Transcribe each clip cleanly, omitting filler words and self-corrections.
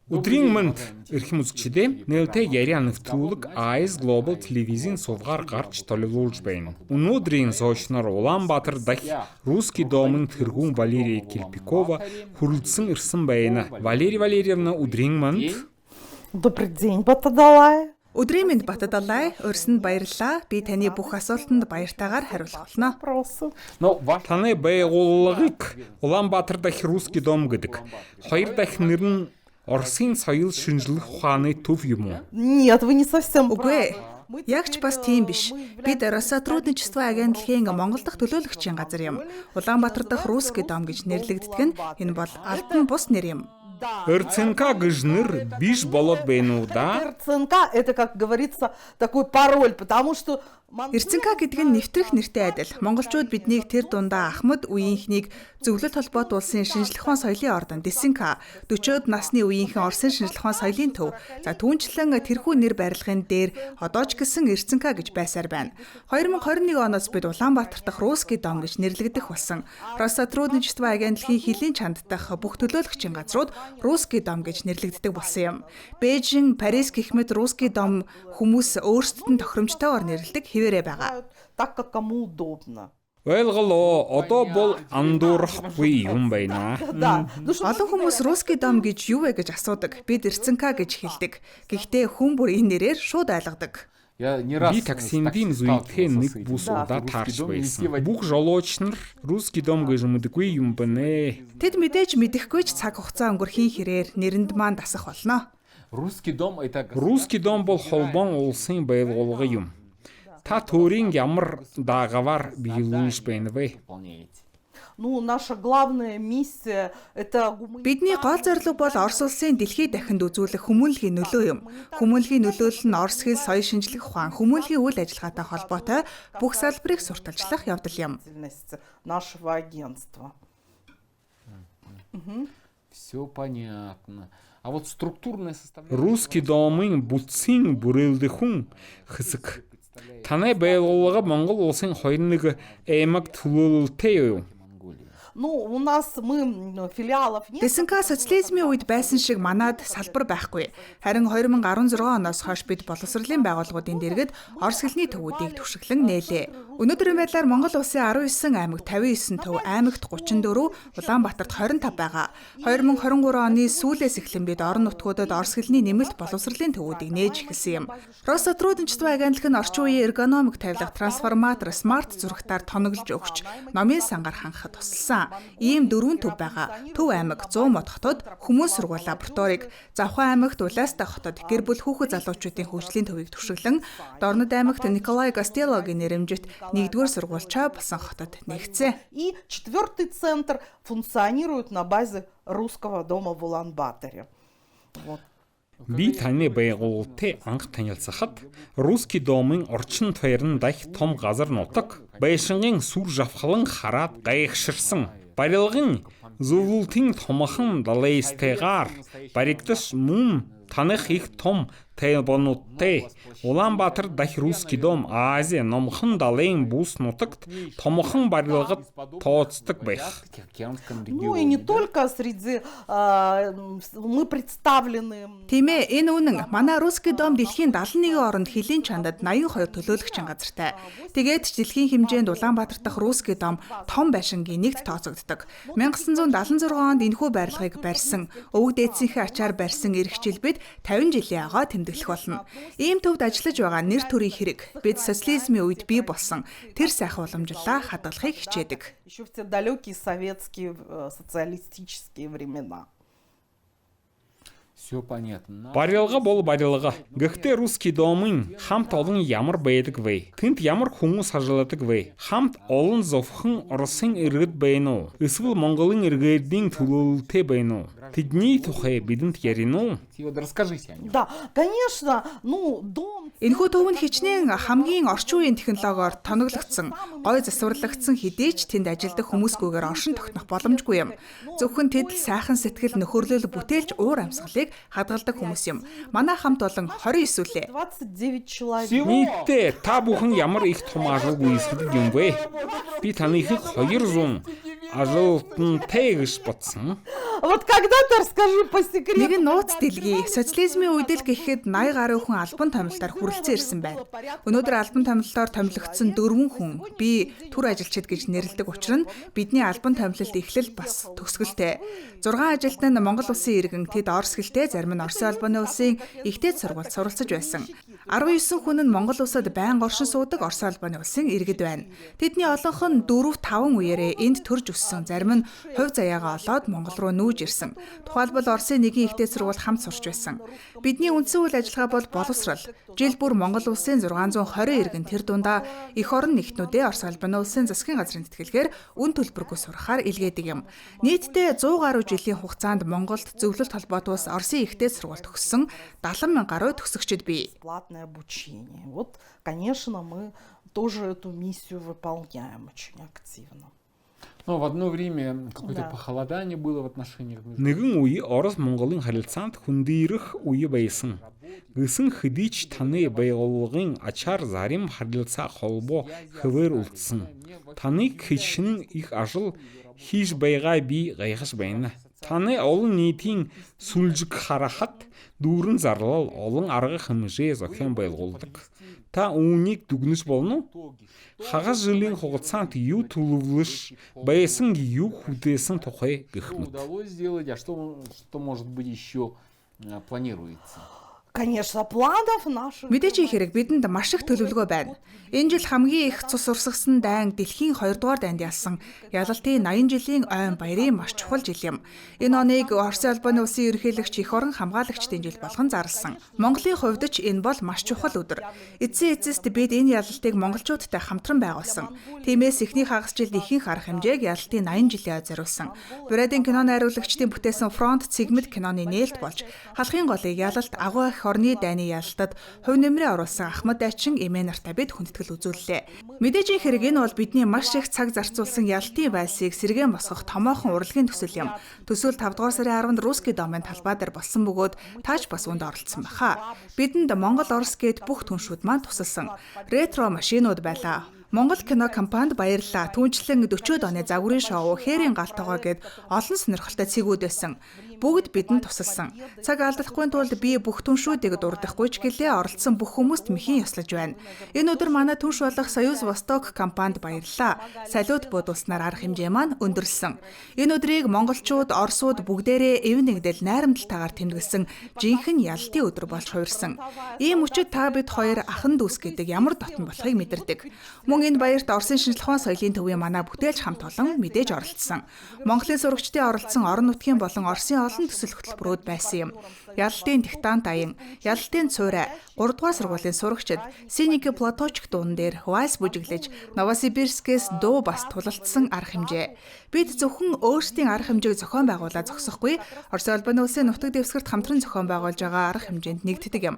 Өдрийн мэнд, эрхэм үзэгчид ээ, нээлттэй яриа нэвтрүүлэг Eyes Global телевизийн сувгаар гарч төлөвлөж байна. Өнөөдрийн зочноор Улаанбаатар дахь Русский домын тэргүүн Валерия Кельпикова хүрэлцэн ирсэн байна. Валерия Валерьевна, өдрийн мэнд. Добрый день, Батадалай. Өдрийн мэнд, Батадалай, урьсанд баярлалаа. Би таны бүх асуултанд баяртайгаар хариулах болно. Вопросы. Таны байгууллагыг Улаанбаатар дахь Русский дом гэдэг. Хоёр дахь нэр нь Оросын соёл шинжлэх ухааны төв юм уу? Нет, вы не совсем Үгүй ээ. правы. Яг ч бас тийм биш. Бид Россотрудничество агентлагийн Монгол дахь төлөөлөгчийн газар юм. Улаанбаатар дахь Русский дом гэж нэрлэгддэг нь энэ бол албан бус нэр юм. Да. РЦНК гэж нэр биш болоод байна уу да? РЦНК это, как говорится, такой пароль, потому что РЦНК гэдэг нь нэвтрэх нэртэй адил. Монголчууд биднийг тэр дундаа Ахмад үеийнхнийг зөвлөлт холбоот улсын шинжлэх ухаан соёлын ордон ДСНК, 40-од насны үеийнхэн Оросын шинжлэх ухаан соёлын төв. За, түүнчлэн тэрхүү нэр барилгын дээр одоо ч гэсэн РЦНК гэж байсаар байна. 2021 оноос бид Улаанбаатар дахь Русский дом гэж нэрлэгдэх болсон. Россотрудничество агентлагийн хөлийн чанд дахь бүх төлөөлөгчийн газрууд Русский дом гэж нэрлэгддэг болсон юм. Бээжин, Парис гэх мэт Русский дом хүмүүс өөрсдөд нь тохиромжтойгоор нэрлэдэг хэвээрээ байгаа. Так, как кому удобно. Ойлголоо. Одоо бол андуурахгүй юм байна. Да. Ну, что Олон хүмүүс Русский дом гэж юу вэ гэж асуудаг. Бид РЦНК гэж хэлдэг. Гэхдээ хүн бүр энэ нэрээр шууд ойлгодог. Би таксиндийн зүйтэй нэг бус удаа таарч байсан. Бүх жолооч нар Русский дом гэж мэдгүй юм байна. Тэд мэдээж мэдэхгүй ч цаг хугацаа өнгөрөхийн хэрээр нэрэнд маань дасах болно. Русский дом это Русский дом бол холбоон улсын байгууллага юм. Та төрийн ямар даагавар биелүүлж байна вэ? выполняете. Ну, наша главная миссия это Бидний гол зорилго бол Орос улсын дэлхийд дахинд үзүүлэх хүмүүнлэгийн нөлөө юм. Хүмүүнлэгийн нөлөөлөл нь орос хэл, соёл шинжлэх ухаан, хүмүүнлэгийн үйл ажиллагаатай холбоотой бүх салбарыг сурталчлах явдал юм. Деятельности нашего агентства. Все понятно. А вот структурная составляющая. Русский домын бүтцийн бүрэлдэхүүн хэсэг. Таны байгууллага Монгол улсын 21 аймаг төлөөлөлтэй юу? Монголии. Ну, у нас мы филиалов нет. ДСНК социализмын үед байсан шиг манад салбар байхгүй. Харин 2016 оноос хойш бид боловсролын байгууллагуудын дэргэд орос хэлний төвүүдийг түгшиглэн нээлээ. Өнөөдрийн байдлаар Монгол улсын 19 аймаг, 59 төв, аймагт 34, Улаанбаатарт 25 байгаа. 2023 оны сүүлээс эхлэн бид орон нутгуудад орос хэлний нэмэлт боловсролын төвүүдийг нээж эхэлсэн юм. Россотрудничество агентлаг нь орчин үеийн эргономик тавилга, трансформатор, смарт зурагтаар тоноглож өгч, номын сангаар хангахад тусалсан. Ийм дөрвөн төв байгаа. Төв аймаг, 100 мод хотод хүмүүн сургууль лабораторийг, Завхан аймагт Улаастай хотод гэр бүл хүүхэд залуучуудын хөгжлийн төвийг түгшиглэн, Дорнод аймагт Николай Гастеллогийн нэрэмжит нэгдүгээр сургуульчаа болсон хотод нээгдсэн. И четвертый центр функционирует на базе Русского дома в Улан-Баторе. Вот. Би таны байгууллагатай анх танилцахад Русский домын орчин тойрон дахь том газар нутаг байшингийн сүр жавхлан хараад гайхширсан. Барилгын зөвлөлтийн томоохон далайстайгаар баригдас мөн таных их том тайвануудтай Улаанбаатар дахь Русский дом Ази номхон далайн бүс нутагт томоохон барилгад тооцдог байх. В Тихоокеанском Ну и не регионе, да? только среди, мы представлены Тийм ээ, энэ үнэн. Манай Русский дом дэлхийн 71 оронд хөлийн чандад 82 төлөөлөгчийн газартай. Тэгээд ч дэлхийн хэмжээнд Улаанбаатар дахь Русский дом том байшингийн нэгт тооцогддог. 1976 онд энэхүү барилгыг барьсан, өвөг дээдсийнхээ ачаар барьсан ирэх жил бид 50 жилийн агоо тэмдэглэх болно. Ийм төвд ажиллаж байгаа нэр төрийн хэрэг. Бид социализмын үед бий болсон тэр сайхан уламжлалаа хадгалахыг хичээдэг. Еще в те далекие советские социалистические времена. Все понятно. Барилга бол барилга. Гэхдээ Русский домын хамт олон ямар байдаг вэ? Тэнд ямар хүмүүс ажилладаг вэ? Хамт олон зөвхөн Оросын иргэд байна уу? Эсвэл Монголын иргэдийн төлөөлөлтэй байна уу? Тэдний тухай бидэнд ярина уу? Вот расскажите о нем. Да, конечно, ну, дом Энэхүү төв нь хичнээн хамгийн орчин үеийн технологиор тоноглогдсон, гой засварлагдсан хэдий ч тэнд ажилладаг хүмүүсгүйгээр оршин тогтнох боломжгүй юм. Зөвхөн тэд л сайхан сэтгэл, нөхөрлөл бүтээлч уур амьсгалыг хадгалдаг хүмүүс юм. Манай хамт олон 29 үлээ. 29 человек. Всего? Нийтдээ та бүхэн ямар их том ажил гүйцэтгэдэг юм бэ? Би таныхыг 200 ажилтантай гэж бодсон. Вот когда-то расскажу по секрету. Нэг нь нууц дэлгий. Социализмын үед л гэхэд 80 гаруй хүн албан томилолтоор хүрэлцэн ирсэн байна. Өнөөдөр албан томилолтоор томилогдсон 4 хүн би түр ажилчид гэж нэрлэдэг учир нь бидний албан томилолт эхлэл бас төгсгөлтэй. 6 ажилтан нь Монгол улсын иргэн, тэд орос хэлтэй, зарим нь Оросын холбооны улсын их дээд сургуульд суралцаж байсан. 19 хүн нь Монгол улсад байнга оршин суудаг Оросын холбооны улсын иргэд байна. Тэдний олонх нь 4 5 үеэрээ энд төрж өссөн, зарим нь хувь заяагаа олоод Монгол руу нүүж ирсэн. Тухайлбал Оросын нэгэн их дээд сургуульд хамт сурч байсан. Бидний үндсэн үйл ажиллагаа бол боловсрал. Жил бүр Монгол улсын 620 иргэн тэр дундаа эх орон нэгтнүүдээ Орос холбооны улсын засгийн газрын тэтгэлгээр үн төлбөргүй сурахаар илгээдэг юм. Нийтдээ 100 гаруй жилийн хугацаанд Монголд зөвлөлт холбоот улс Оросын их дээд сургуульд төгссөн 70 мянга гаруй төгсөгчид бий. Бесплатное обучение. Вот, конечно, мы тоже эту миссию выполняем очень активно. Но в одно время какое-то Да. похолодание было в отношениях между Нэгэн үе Орос Монголын харилцаанд хөндийрэх үе байсан. Гэсэн хэдий ч таны байгууллагын ачаар зарим харилцаа холбоо хэвээр үлдсэн. Таны хэчнээн их ажил хийж байгаа би гайхаж байна. Таны олон нийтийн сүлжиг харахад дүүрэн зарлал олон арга хэмжээ зохион байгуулдаг. Та үүнийг дүгнэж болно уу? Хагас жилийн хугацаанд юу төлөвлөж байсан, юу хүлээсэн тухай гэх Что мэт. удалось сделать, а что может быть еще планируется? Конечно, планов наших. Мэдээж их хэрэг бидэнд маш их төлөвлөгөө байна. Энэ жил хамгийн их цус урсгасан дайн дэлхийн 2 дугаар дайнд ялсан ялалтын 80 жилийн ойн баярын маш чухал жил юм. Энэ оныг Оросын холбооны улсын ерөнхийлөгч эх орон хамгаалагчдын жил болгон зарласан. Монголын хувьд ч энэ бол маш чухал өдөр. Эцсийн эцэст бид энэ ялалтыг монголчуудтай хамтран байгуулсан. Тиймээс эхний хагас жилд ихэнх арга хэмжээг ялалтын 80 жилийн ой зориулсан. Бурайдын кино найруулагчдын бүтээсэн Фронт цэгмэд киноны нээлт болж халахын голыг ялалт агуу эх орны дайны ялалтад хувь нэмрээ оруулсан Ахмад Дайчин эмээ нартай бид хүндэтгэл үзүүллээ. Мэдээж энэ хэрэг энэ бол бидний маш их цаг зарцуулсан ялалтын вальсыг сэргээн босгох томоохон урлагийн төсөл юм. Төсөл 5 дугаар сарын 10-нд Русский домын талбай дээр болсон бөгөөд тааж бас үнд оролцсон баха. Бидэнд Монгол Орос гээд бүх түншүүд маань тусалсан. Ретро машинууд байлаа. Монгол кино компанид баярлалаа. Түүнчлэн 40-од оны загварын шоу, хээрийн гал тогоо гээд олон сонирхолтой цэгүүд байсан. Бүгд бидэнд тусалсан. Цаг алдахгүй тулд би бүх түншүүдийг дурдахгүй ч гэлээ оролцсон бүх хүмүүст мэхийн ёслож байна. Энэ өдөр манай түнш болох Союз Восток компанид баярлалаа. Салют буудуулснаар арга хэмжээ маань өндөрлсөн. Энэ өдрийг монголчууд, орсууд бүгдээрээ эв нэгдэл найрамдалтайгаар тэмдэглэсэн жинхэнэ ялалтын өдөр болж хувирсан. Ийм мөчид та бид хоёр ахан дүүс гэдэг ямар дотн болохыг мэдэрдэг. Мөн энэ баярт Оросын шинжлэх ухаан соёлын төвийн манай бүтээлч хамт олон мэдээж оролцсон. Монголын сурагчдын оролцсон орон нутгийн болон Оросын олон төсөл хөтөлбөрүүд байсан юм. Ялалтын диктант аян, ялалтын цуурай, 3 дугаар сургуулийн сурагчид Синики Платочк дуун дээр вальс бүжиглэж Новосибирскээс дуу бас тулалдсан арга хэмжээ. Бид зөвхөн өөрсдийн арга хэмжээг зохион байгуулаад зогсохгүй, Оросын холбооны улсын нутаг дэвсгэрт хамтран зохион байгуулж байгаа арга хэмжээнд нэгддэг юм.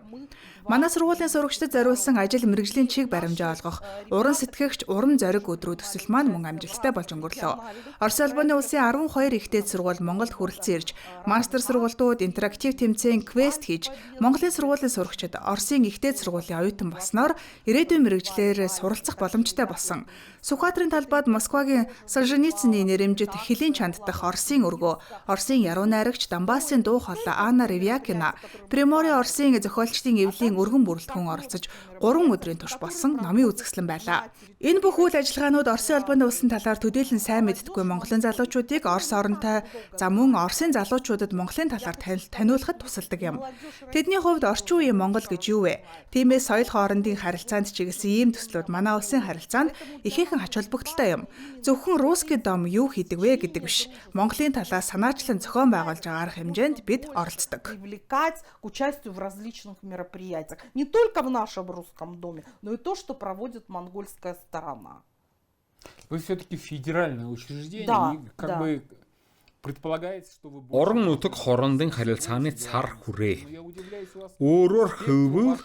Манай сургуулийн сурагчдад зориулсан ажил мэргэжлийн чиг баримжаа олгох уран сэтгэгч урам зориг өдрүү төсөл маань мөн амжилттай болж өнгөрлөө. Оросын холбооны улсын 12 их дээд сургууль Монголд хүрэлцэн ирж мастер сургуультууд интерактив тэмцээн квест хийж Монголын сургуулийн сурагчид Оросын их дээд сургуулийн оюутан болсноор ирээдүйн мэргэжлээр суралцах боломжтой болсон. Сүхбаатарын талбайд Москвагийн Солженицыны нэрэмжит хөлийн чанд дахь Оросын өргөө, Оросын яруу найрагч Донбассын дуу хоолой Анна Ревякина, Приморье Оросын зохиолчдын эвлийн өргөн бүрэлдэхүүн оролцож 3 өдрийн турш болсон номын үзэсгэлэн байлаа. Энэ бүх үйл ажиллагаанууд Оросын холбооны улсын талаар төдийлөн сайн мэддэггүй Монголын залуучуудыг Орос оронтой за мөн Оросын залуучуудад Монголын талаар таниулахад тусалдаг юм. Тэдний хувьд орчин үеийн Монгол гэж юу вэ? Тиймээс соёл хоорондын харилцаанд чиглэсэн ийм төслүүд манай улсын харилцаанд ихээхэн ач холбогдолтой юм. Зөвхөн Русский дом юу хийдэг вэ гэдэг биш. Монголын талаас санаачлан зохион байгуулж байгаа арга хэмжээнд бид оролцдог. Привлекать к участию в различных мероприятиях. Не только в нашем русском доме, но и то, что проводит монгольская сторона. Вы все-таки федеральное учреждение, Да, и как да. бы предполагается, что вы больше- Орон нутаг хоорондын харилцааны цар хүрээ. Но я удивляюсь, у вас Өөрөөр хэлбэл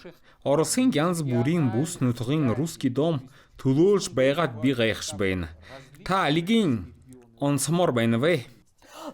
Оросын янз бүрийн бүс нутгийн Русский дом төлөөлж байгаад би гайхаж байна. Та алигийн онцмоор байна вэ?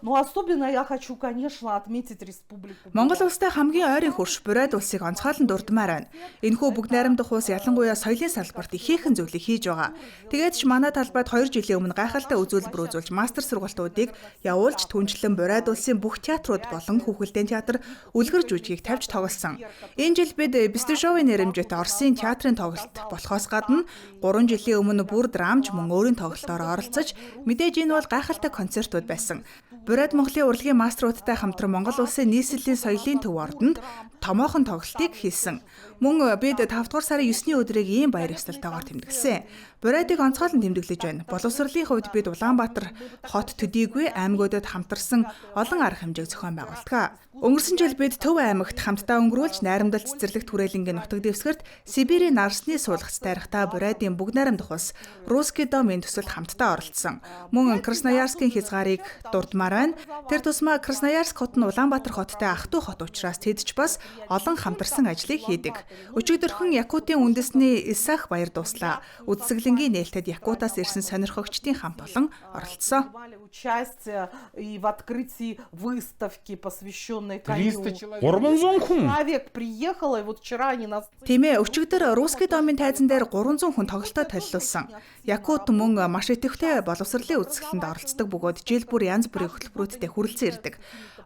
Но особенно я хочу, конечно, отметить Республику. Монгол улстай хамгийн ойрын хөрш Бурайд улсыг онцгойлон дурдмаар байна. Энэхүү бүгд найрамдах улс ялангуяа соёлын салбарт ихээхэн зүйлийг хийж байгаа. Тэгээд ч манай талбайд 2 жилийн өмнө гайхалтай үзүүлбэр үзүүлж мастер сургалтуудыг явуулж түншлэн Бурайд улсын бүх театрууд болон хүүхэлдэйн театр үлгэр жүжигийг тавьж тоглосон. Энэ жил бид Бестужовын нэрэмжит Оросын театрын тоглолт болохоос гадна 3 жилийн өмнө бүр драмч мөн өөрийн тоглолтоор оролцож мэдээж энэ бол гайхалтай концертууд байсан. Бурайд Монголын урлагийн мастеруудтай хамтран Монгол улсын нийслэлийн соёлын төв ордонд томоохон тоглолтыг хийсэн. Мөн бид 5 дугаар сарын 9-ний өдрийг ийм баяр ёслолтойгоор тэмдэглэсэн. Бурайдыг онцгойлон тэмдэглэж байна. Боловсролын хувьд бид Улаанбаатар хот төдийгүй аймагуудад хамтарсан олон арга хэмжээг зохион байгуулдаг. Өнгөрсөн жил бид Төв аймагт хамтдаа өнгөрүүлж найрамдал цэцэрлэг түрээлэнгийн нутаг дэвсгэрт Сибирийн нарсны суулгац тайрахтаа Бурайдын бүгд найрамдах улс Русский дом энэ төсөлд хамтдаа оролцсон. Мөн Красноярскийн хязгаарыг дурдмаар байна. Тэр тусмаа Красноярск хот нь Улаанбаатар хоттой ах トゥ хот учраас тэд ч бас олон хамтарсан ажлыг хийдэг. Өчигдөрхөн Якутын үндэсний Исах баяр дуслаа. Үзэсгэлэнгийн нээлтэд Якутаас ирсэн сонирхогчдын хамт олон оролцсон. Участие и в открытии выставки, посвященной коню. 300 человек. 300 хүн. Человек приехало, и вот вчера они нас... Тийм ээ, өчигдөр Русский домын тайзан дээр 300 хүн тоглолтоо толилуулсан. Якут мөн маш идэвхтэй боловсролын үзэсгэлэнд оролцдог бөгөөд жил бүр янз бүрийн хөтөлбөрүүдтэй хүрэлцэн ирдэг.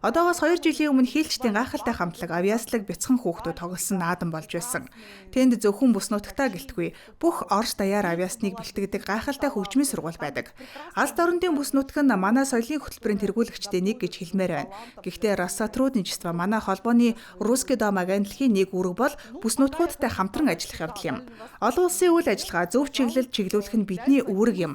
Одоогоос 2 жилийн өмнө хийлчдийн гайхалтай хамтлаг авьяаслаг бяцхан хүүхдүүд тоглосон наадам болж байсан. Тэнд зөвхөн бүс нутагтаа гэлтгүй бүх Орос даяар авьяасныг бэлтгэдэг гайхалтай хөгжмийн сургууль байдаг. Алд орондын бүс нутаг нь манай соёлын хөтөлбөрийн тэргүүлэгчдийн нэг гэж хэлмээр байна. Гэхдээ Россотрудничество манай холбооны Русский дом агентлагийн нэг үүрэг бол бүс нутгуудтай хамтран ажиллах явдал юм. Олон улсын үйл ажиллагаа зөв чиглэлд чиглүүлэх нь бидний үүрэг юм.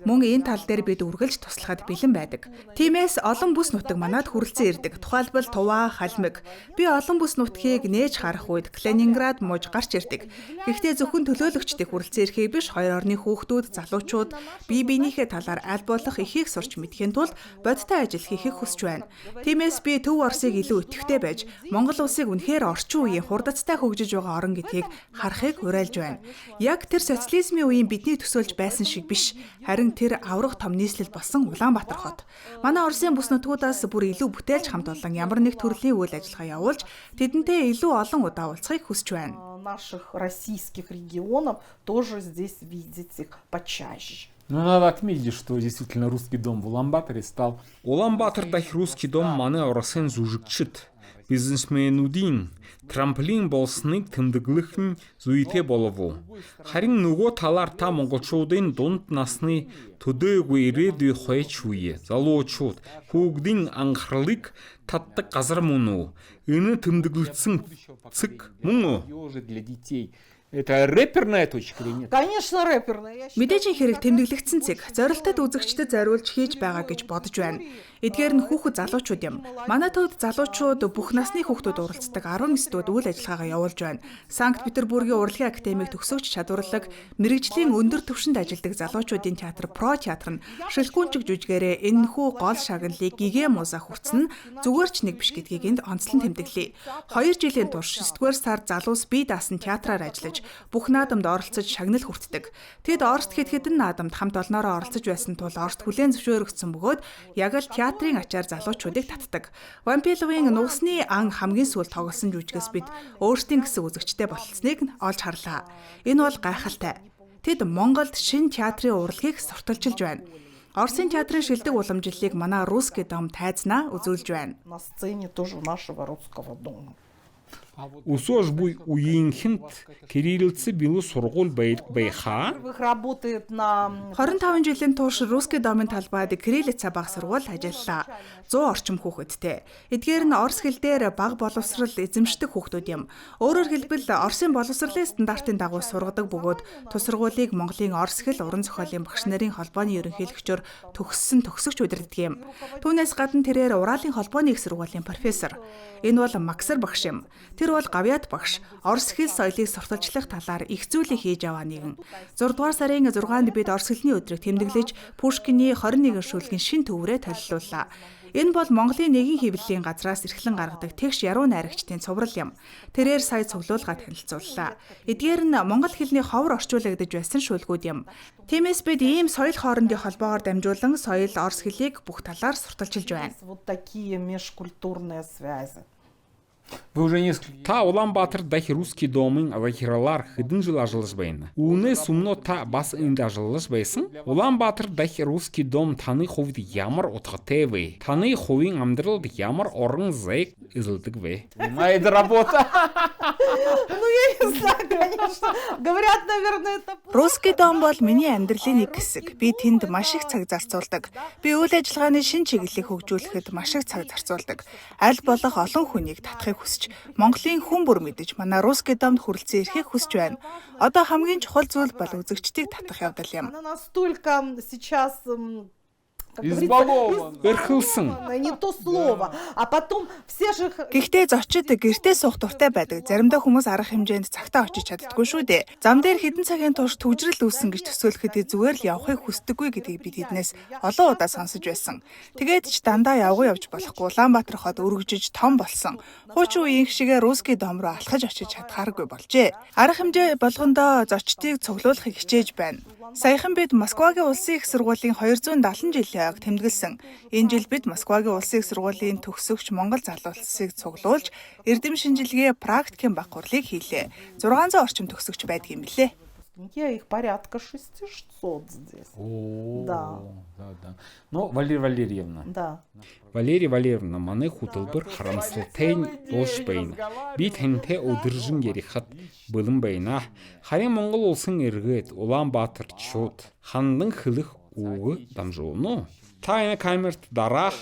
Мөн энэ тал дээр бид үргэлж туслахад бэлэн байдаг. Тиймээс олон бүс нутаг манад хүрэлцэн ирдэг. Тухайлбал Тува, Халмиг. Би олон бүс нутгийг нээж харах үед Калининград мууж гарч ирдэг. Гэхдээ зөвхөн төлөөлөгчдийг хүрэлцэн ирэхийг биш, хоёр орны хүүхдүүд, залуучууд бие биенийхээ талаар аль болох ихийг сурч мэдэхийн тулд бодиттой ажил хийхийг хүсэж байна. Тиймээс би Төв Оросыг илүү идэвхтэй байж, Монгол улсыг үнэхээр орчин үеийн хурдацтай хөгжиж байгаа орон гэдгийг харахыг уриалж байна. Яг тэр социализмын үеийн бидний төсөөлж байсан шиг биш, харин тэр аврах том нийслэл болсон Улаанбаатар хот. Манай Оросын бүс нутгуудаас бүр илүү бүтээлч хамт олон ямар нэг төрлийн үйл ажиллагаа явуулж тэдэнтэй илүү олон удаа уулзахыг хүсэж байна. Наших российских регионов тоже здесь видеть их почаще. Но надо отметить, что действительно Русский дом в Улан-Баторе стал Улаанбаатар дахь Русский дом манай Оросын жүжигчид, бизнесмэнүүдийн трамплин болсныг тэмдэглэх нь зүйтэй болов уу? Харин нөгөө талаар та монголчуудын дунд насны төдийгүй ирээдүй хуйч үе, залуучууд хүүхдийн анхаарлыг татдаг газар мөн үү? Энэ тэмдэглэгдсэн цэг мөн үү? молодежи, для детей. Это реперная точка или нет? Конечно, рэперная. Я считаю, Мэдээж хэрэг тэмдэглэгдсэн цэг зорилтод үзэгчдэд зориулж хийж байгаа гэж бодож байна. Эдгээр нь хүүхэд залуучууд юм. Манай төвд залуучууд бүх насны хүүхдүүд оролцдог 19 дүүд үйл ажиллагаагаа явуулж байна. Санкт Петербургийн урлагийн академик төгсөгч чадварлаг мэрэгжлийн өндөр түвшинд ажилладаг залуучуудын театр Про театр нь шилгүүнчиг жүжигээрээ энэхүү гол шагналыг гэгээ муусаа хүртсэн нь зүгээр ч нэг биш гэдгийг энд онцлон тэмдэглэе. 2 жилийн турш 9-р сард залуус бие даасан театраар ажиллаж бүх наадамд оролцож шагнал хүртдэг. Тэд Оросд хэд хэдэн наадамд хамт олноороо оролцож байсан тул Оросд хүлээн зөвшөөрөгдсөн бөгөөд яг л театрын ачаар залуучуудыг татдаг. Вампиловын нугасны ан хамгийн сүүлд тоглосон жүжигээс бид өөрсдийн гэсэн үзэгчтэй бололцсныг нь олж харлаа. Энэ бол гайхалтай. Тэд Монголд шинэ театрын урлагийг сурталчилж байна. Оросын театрын шилдэг уламжлалыг манай Русский дом тайзнаа үзүүлж байна. на сцене тоже нашего русского дома. Өсөж буй үеийнхэнд кириллиц билүү сургууль байхаа Во-первых, работает на 25 жилийн турш Русский домын талбайд кириллица бага сургууль ажиллалаа. 100 орчим хүүхэдтэй. Эдгээр нь орос хэл дээр бага боловсрал эзэмшдэг хүүхдүүд юм. Өөрөөр хэлбэл Оросын боловсролын стандартын дагуу сургадаг бөгөөд тус сургуулийг Монголын орос хэл уран зохиолын багш нарын холбооны ерөнхийлөгчөөр төгссөн төгсөгч удирддаг юм. Түүнээс гадна тэрээр Уралын холбооны их сургуулийн профессор. Энэ бол Максар багш юм. Тэр Тэр бол гавьяат багш, орос хэл соёлыг сурталчлах талаар их зүйлийг хийж яваа нэгэн. 6 дугаар сарын 6-нд бид орос хэлний өдрийг тэмдэглэж Пушкины 21 шүлгийн шинэ төврөө толилууллаа. Энэ бол Монголын нэгэн хэвлэлийн газраас эрхлэн гаргадаг тэгш яруу найрагчдын цуврал юм. Тэрээр сая цуглуулга танилцууллаа. Эдгээр нь монгол хэлний ховор орчуулагдаж байсан шүлгүүд юм. Тиймээс бид ийм соёл хоорондын холбоогоор дамжуулан соёл орос хэлийг бүх талаар сурталчилж байна. Вот такие межкультурные связи. Вы уже несколько Та Улаанбаатар дахь Русский домын захирлаар хэдэн жил ажиллаж байна. Үүнээс өмнө та бас энд ажиллаж байсан. Улаанбаатар дахь Русский дом таны хувьд ямар утгатай вэ? Таны хувийн амьдралд ямар орон зайг эзэлдэг вэ? Моя это работа. Ну, я не знаю, конечно. Говорят, наверное, это Русский дом бол миний амьдралын нэг хэсэг. Би тэнд маш их цаг зарцуулдаг. Би үйл ажиллагааны шинэ чиглэлийг хөгжүүлэхэд маш их цаг зарцуулдаг. Аль болох олон хүнийг татахыг хүсэж, Монголын хүн бүр мэдэж манай Русский домд хүрэлцэн ирэхийг хүсэж байна. Одоо хамгийн чухал зүйл бол үзэгчдийг татах явдал юм. Она настолько сейчас, как говорится, Избалована. Эрхэлсэн. не то слово. А потом все же Гэхдээ зочид гэртээ суух дуртай байдаг. Заримдаа хүмүүс арга хэмжээнд цагтаа очиж чаддаггүй шүү дээ. Зам дээр хэдэн цагийн турш түгжрэл үүссэн гэж төсөөлөхөд зүгээр л явахыг хүсдэггүй гэдгийг би тэднээс олон удаа сонсож байсан. Тэгээд ч дандаа явгүй явж болохгүй. Улаанбаатар хот өргөжиж том болсон. Хуучин үеийн шигээ Русский дом руу алхаж очиж чадхааргүй болжээ. Арга хэмжээ болгондоо зочдыг цуглуулахыг хичээж байна. Саяхан бид Москвагийн улсын их сургуулийн 270 жилийн ойг тэмдэглэсэн. Энэ жил бид Москвагийн улсын их сургуулийн төгсөгч монгол залуусыг цуглуулж эрдэм шинжилгээ практикийн баг хурлыг хийлээ. 600 орчим төгсөгч байдаг юм билээ. выпускники, а их порядка 600 здесь. О, Да. да, да. Ну, Валерия Валерьевна. Да. Валерия Валерьевна, манай хөтөлбөр харамсалтай нь дуусч байна. Би тантай өдөржин ярихад бэлэн байна. Харин Монгол улсын иргэд Улаанбаатарчууд хандан хэлэх үг дамжуулна. Та энэ камерт дараах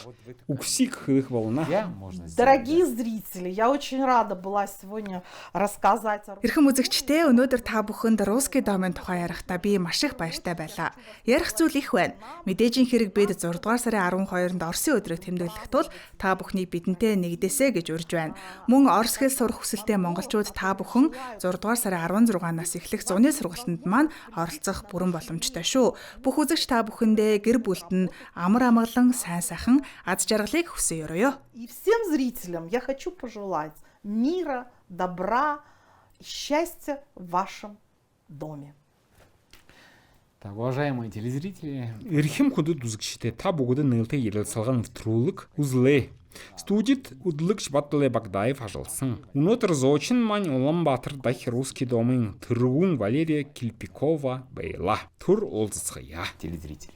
үгсийг хэлэх болно. Я, можно сделать. Дорогие зрители, я очень рада была сегодня рассказать о Эрхэм үзэгчдээ, өнөөдөр та бүхэнд Русский домын тухай ярихдаа би маш их баяртай байлаа. Ярих зүйл их байна. Мэдээжийн хэрэг бид 6 дугаар сарын 12-нд Оросын өдрийг тэмдэглэх тул та бүхнийг бидэнтэй нэгдээсэй гэж урьж байна. Мөн орос хэл сурах хүсэлтэй монголчууд та бүхэн 6 дугаар сарын 16-наас эхлэх зуны сургалтанд маань оролцох бүрэн боломжтой шүү. Бүх үзэгч та бүхэндээ гэр бүлд нь амар амгалан, сайн сайхан аз жаргалыг хүсэн ёроёо. И всем зрителям я хочу пожелать мира, добра, счастья в вашем доме. Так, уважаемые телезрители, Эрхэм хүндэт үзэгчдээ, та бүгдэд нээлттэй ярилцлагын нэвтрүүлэг үзлээ. Студид хөтлөгч Батле Багдаев ажилласан. Өнөөдөр зочин маань Улаанбаатар дахь Русский домын тэргүүн Валерия Килпикова байлаа. Түр уулзацгаая. Телезрители.